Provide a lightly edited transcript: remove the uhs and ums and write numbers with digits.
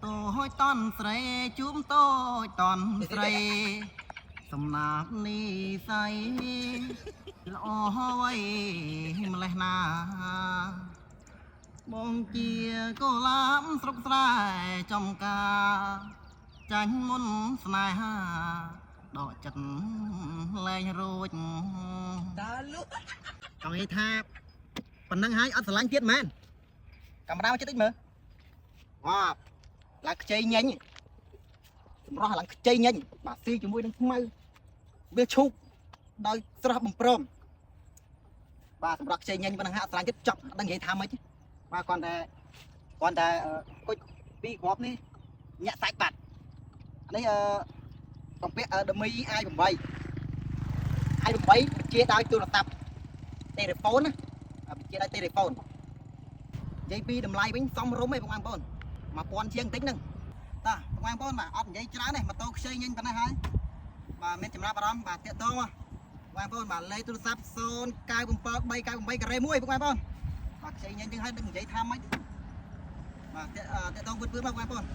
តូចតន់ស្រីជួមតូចតន់ស្រី សំណាបនេះស័យល្អអ្វីម្លេះណា បងជាកូលាមស្រុកស្រែចំការចាញ់មុនស្នេហាដកចិត្តលែងរួច តើលក់ ចង់និយាយថាប៉ុណ្ណឹងហើយអត់ស្រឡាញ់ទៀតមែនកាមេរ៉ាមកចិត្តតិចមើលវ៉ាឡើងខ្ចីញញសម្រស់ឡើងខ្ចីញញបាទស៊ីជាមួយនឹងខ្មៅវាឈូកដោយស្រស់បំព្រំបាទសម្រស់ខ្ចីញញប៉ុណ្ណឹងហើយអត់ស្រឡាញ់ទៀតចប់អត់ដឹងនិយាយថាម៉េចទេបាទគ្រាន់តែគុជពីរគ្រាប់នេះញាក់សាច់បាត់អានេះបំពាក់ដមី i8 i8 បញ្ជាដោយទូរស័ព្ទ ទូរហ្វូនណាបញ្ជាដោយទូរហ្វូននិយាយពីតម្លៃវិញសមរម្យឯងបងប្អូន1000ជាងបន្តិចហ្នឹងតាបងប្អូនបាទអត់និយាយច្រើនទេម៉ូតូខ្ចីញញប៉ុណ្ណេះហើយបាទមានចំណាប់អារម្មណ៍បាទតាក់ទងមកបងប្អូនបាទលេខទូរស័ព្ទ097 398ការ៉េ1បងប្អូនបាទខ្ចីញញចឹងហើយដឹងនិយាយថាម៉េចបាទតាក់ទងវឹតវឹតមកបងប្អូន។